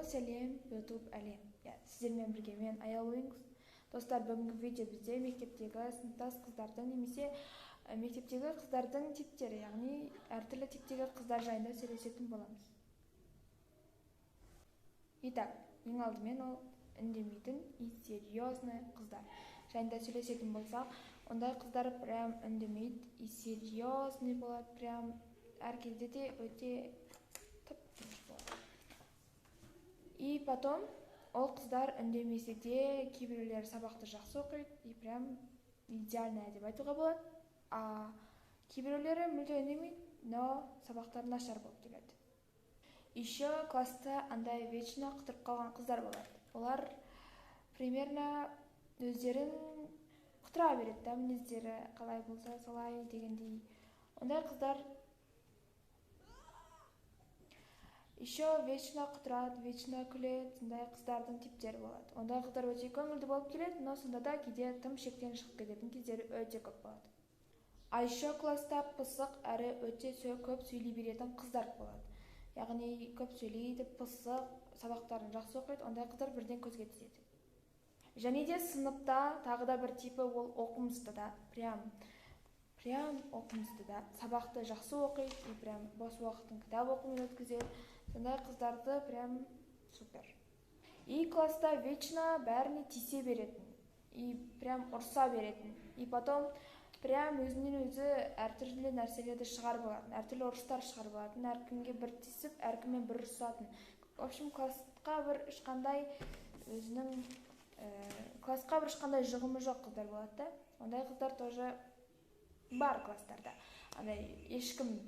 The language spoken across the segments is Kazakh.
Йоу, сәлем, YouTube әлем. Сіздермен бірге мен Аял Wings. Достар, бүгінгі видео бізде мектептегі сыныптас қыздардың немесе мектептегі қыздардың типтері, яғни әртүрлі типтегі қыздар жайында сөйлесетін боламыз. Итак, ең алдымен ол үндемейтін и серьезный қыздар жайында сөйлесетін болсақ, ондай қыздар прям үндемейді и серьезный болады, прям әр кезде де өте тып-тыныш болады. И потом ол қыздар үндемесе де кейбіреулері сабақты жақсы оқиды и прям идеальная деп айтуға болады. А кейбіреулері мүлде үндемейді, но сабақтары нашар болып келеді. Еще класста андай вечно құтырып қалған қыздар болады. Олар примерно өздерін құтыра береді да, мінездері қалай болса солай дегендей. Ондай қыздар еще вечно құтырады, вечно күледі, сондай қыздардың типтері болады. Ондай қыздар өте көңілді болып келеді, но сонда да кейде тым шектен шығып кететін кездері өте көп болады. А еще класста пысық әрі өте көп сөйлей беретін қыздар болады. Яғни көп сөйлейді, пысық, сабақтарын жақсы оқиды, ондай қыздар бірден көзге түседі. Және де сыныпта тағы да бір типі ол оқымысты да, прям оқымысты да, сабақты жақсы оқиды и прям бос уақытын кітап оқумен өткізеді. Сондай қыздарды прям супер. И класста вечно бәріне тисе беретін, и прям ұрса беретін, и потом прям өзінен өзі әртүрлі нәрселерді шығарып алатын, әртүрлі ұрыстар шығарып алатын, әркімге бір тиісіп, әркіммен бір ұрысатын. В общем, классқа бір ешқандай өзінің, классқа бір ешқандай жұғымы жоқ қыздар болады да. Ондай қыздар тоже бар класстарда. Андай ешкімді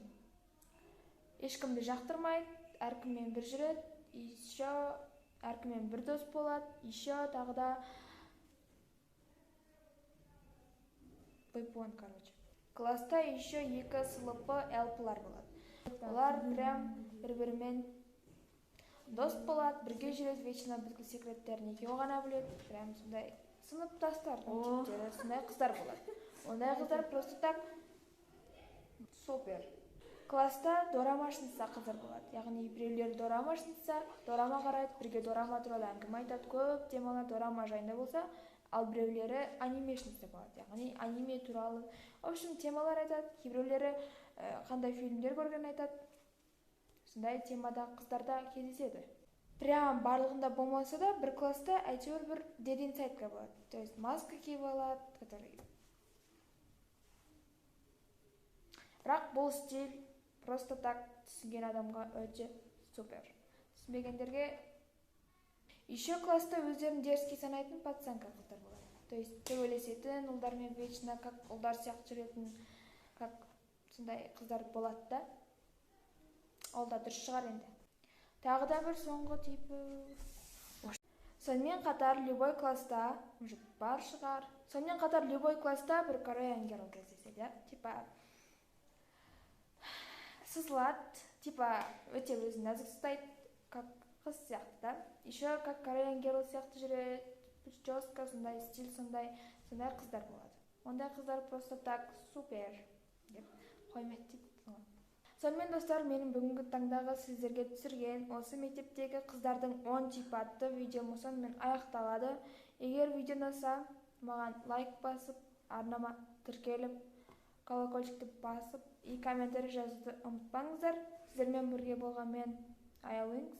жақтырмайды, әркіммен бір жүреді, еще әркіммен бір дос болады, еще тағы да выпон, короче. Класста еще екі сылыпы ЛП-лар болады. Олар прям бір-бірімен дос болады, бірге жүреді, вечно бүткіл секреттерін екеуі ғана біледі. Прям сондай сыныптастардың типтері, сондай қыздар болады. Ондай қыздар просто так супер. Класста дорама шынса қыздар болады. Яғни біреулері дорама шынса, дорама қарайды, бірге дорама туралы әңгіме айтады, көп темалар дорама жайында болса, ал біреулері аниме шынса болады. Яғни аниме туралы, в общем, темалар айтады, кейбіреулері қандай фильмдер көргенін айтады. Сондай темада қыздарда кездеседі. Прям барлығында болмаса да, бір класста әйтеуір бір dead inside болады. То есть маска киіп алады, который. Бірақ бұл стиль просто так түсінген адамға өте супер. Түсінбегендерге еще класста өздерін дерзкий санайтын пацанка қыздар болады. То есть төбелесетін, ұлдармен вечно как ұлдар сияқты жүретін, как сондай қыздар болады да. Ол да дұрыс шығар енді. Тағы да бір соңғы типі. Сонымен қатар любой класста, может, бар шығар. Сонымен қатар любой класста бір Korean girl кездеседі, типа сызылады, типа өте өзін нәзік ұстайды, как қыз сияқты да. Еще как Korean girl сияқты жүреді, прическа сондай, стиль сондай, сондай қыздар болады. Ондай қыздар просто так супер деп қоймайды дейді. Сонымен достар, менің бүгінгі таңдағы сіздерге түсірген осы мектептегі қыздардың 10 типі атты видеом сонымен аяқталады. Егер видео ұнаса, маған лайк басып, арнама тіркеліп, колокольчикті басып и комментарий жазуды ұмытпаңыздар. Сіздермен бірге болған мен Аял Wings.